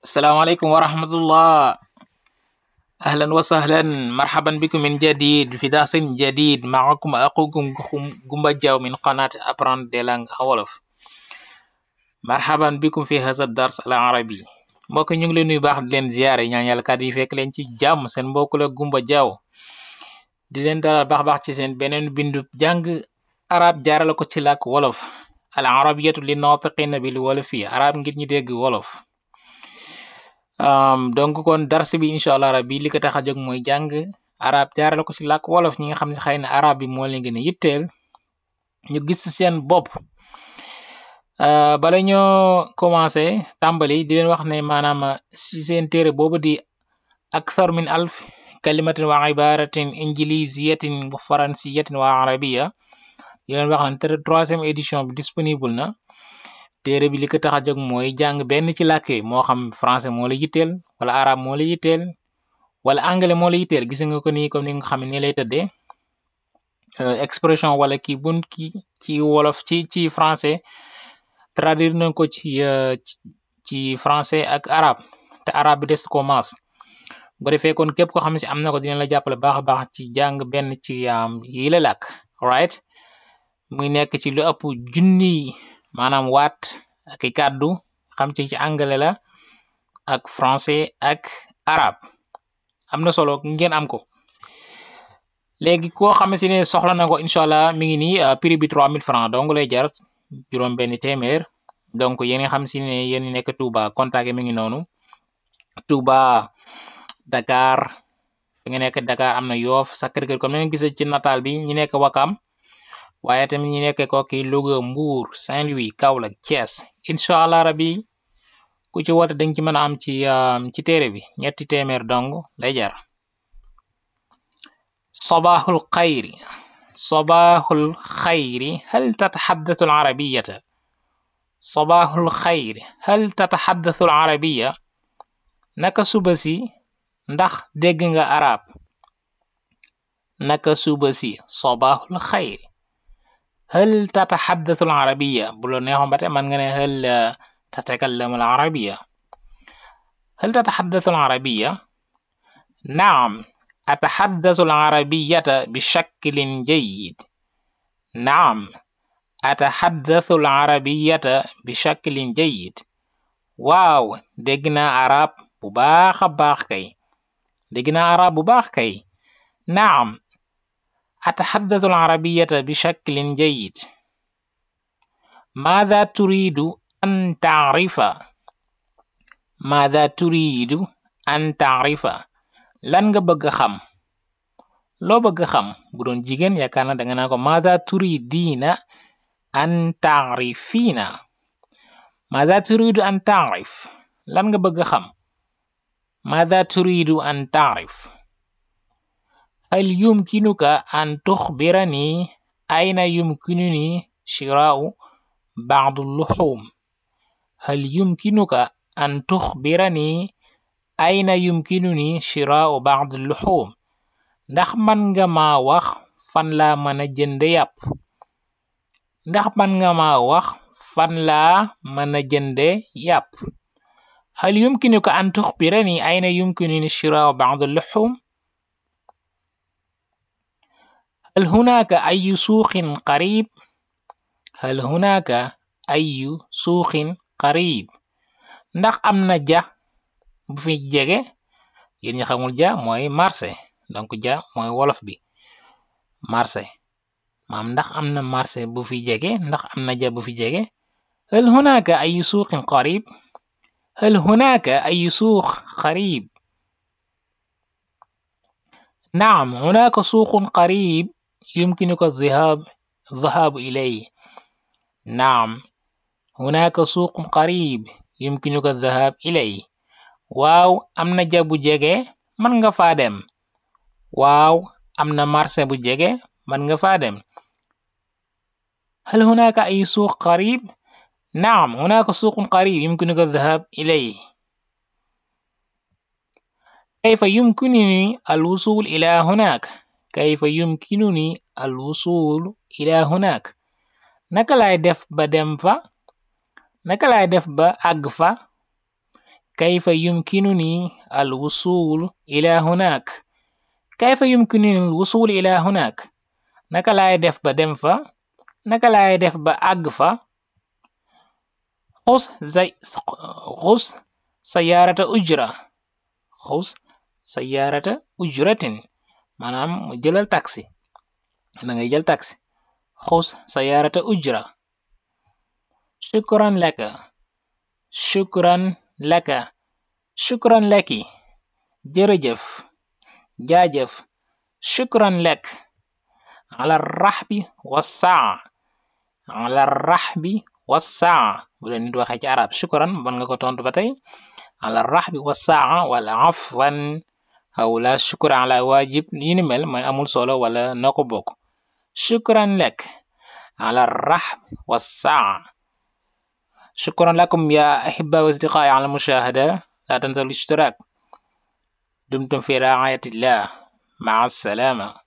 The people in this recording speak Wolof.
السلام عليكم ورحمة الله. أهلا وسهلا، مرحبا بكم من جديد في درس جديد. معكم أخوكم جومبا جاو من قناة Apprendre des langues en wolof. مرحبا بكم في هذا الدرس العربي. mbokk ñu ngi leen nuyu baax di leen ziaré ñaan yàlla kat yi fekk leen ci jàmm. seen mbokk la Gumba Jaaw di leen dalal baax ci seen beneen bindu jàng arab jaarale ko ci làkk wolof. al arabiyatu li naatiqina bil wolofiyya, arab ngir ñi dégg wolof. donc kon dars bi inshallah rabbi li ko tax a jóg mooy jàng arab jaarale ko ci làkk wolof. ñi nga xam ne xëy na arab bi moo leen gën a yitteel ñu gis seen bopp. bala ñoo commencé tàmbali di leen wax ne maanaam si seen téere boobu di akthar min alf kalimatin wa ibaratin injiliziyatin wa faransiyatin wa arabiya, di leen wax ne troisième édition bi disponible na. téere bi li ko tax a jóg mooy jàng benn ci làkk yi, moo xam français moo la yitteel wala arabe moo la yitteel wala anglais moo la yitteel. gis nga ko nii comme ni nga xam ne lay tëddee expression wala kii bun ki ci wolof ci français traduire nañ ko ci français ak arabe, te arabe bi des ko maas. bu defee kon képp ko xam ne si am na ko dina la jàppale baax a baax ci jàng benn ci yi la làkk, right? muy nekk ci lu ëpp junni maanaam waat ak i kàddu xam ci anglais la ak français ak arabe. am na solo ngeen am ko. léegi koo xam si ne soxla na ko inshallah mi ngi nii prix bi 3000 francs donc lay jar, juróom benn téeméer. donc yéen nga xam si ne yéen nekk Touba contacté mi ngi noonu. Touba, Dakar, fi nga nekk Dakar am na Yoff, Sacré-Cœur comme ni nga gisee ci nataal bi. ñi nekk Wakam, waaye tamit ñi nekk Koki, Louga, Mbour, Saint-Louis, Kaolack, Thiès. inshallah rabbi ku ci woote dañ ci mën a am ci téere bi ñetti téeméer dong lay jar. صباح الخير. صباح الخير هل تتحدث العربية؟ صباح الخير هل تتحدث العربية؟ naka suba si ndax dégg nga arab. naka suba si صباح الخير هل تتحدث العربية. bu la neexoon ba tey man nga ne هل تتكلم العربية. هل تتحدث العربية؟ نعم أتحدث العربية بشكل جيد. نعم أتحدث العربية بشكل جيد. waaw dégg naa arab bu baax a baax kay. dégg naa arab bu baax kay. نعم أتحدث العربية بشكل جيد. ماذا تريد أن تعرف؟ ماذا تريد أن تعرف؟ lan nga bëgg xam. loo bëgg xam. bu doon jigéen yaakaar na danga naa ko ماذا تريدين أن تعرفين. ماذا تريد أن تعرف. lan nga bëgg xam. ماذا تريد أن تعرف. هل يمكنك أن تخبرني أين يمكنني شراء بعض اللحوم؟ هل يمكنك أن تخبرني أين يمكنني شراء بعض اللحوم؟ ndax man nga ma wax fan laa mën a jënde yàpp. ndax man nga ma wax fan laa mën a jënde yàpp. هل يمكنك أن تخبرني أين يمكنني شراء بعض اللحوم؟ هل هناك أي سوق قريب؟ هل هناك أي سوق قريب؟ ndax am na ja bu fi jege. yéen ñi xamul ja mooy marché, donc ja mooy wolof bi marché. maam ndax am na marché bu fi jege. ndax am na ja bu fi jege. هل هناك أي سوق قريب؟ هل هناك أي سوق قريب؟ نعم هناك سوق قريب يمكنك الذهاب إليه. نعم هناك سوق قريب يمكنك الذهاب إليه. waaw am na ja bu jege man nga faa dem. waaw am na marché bu jege man nga faa dem. هل هناك أي سوق قريب؟ نعم هناك سوق قريب يمكنك الذهاب إليه. كيف يمكنني الوصول إلى هناك؟ كيف يمكنني الوصول إلى هناك؟ naka laay def ba dem fa. naka laay def ba àgg fa. كيف يمكنني الوصول إلى هناك كيف يمكنني الوصول إلى هناك naka laay def ba dem fa naka laay def ba àgg fa xus sayaarata ujra xus sayaarata ujratin maanaam jëlal taxi da ngay jël taxi xus sayaarata ujra shukran laka shukran laka shukran laki jërëjëf jaajëf shukran lak على الرحب والسعة على الرحب والسعة bu leen nit waxee ci arab shukran ban nga ko tontu ba tey على الرحب والسعة wala afwan aw la shukra ala wajib yi ni mel mooy amul solo wala noo ko bokk shukran lak على الرحب والسعة شكرا لكم يا أحبة وأصدقائي على المشاهدة لا تنسوا الاشتراك دمتم في رعاية الله مع السلامة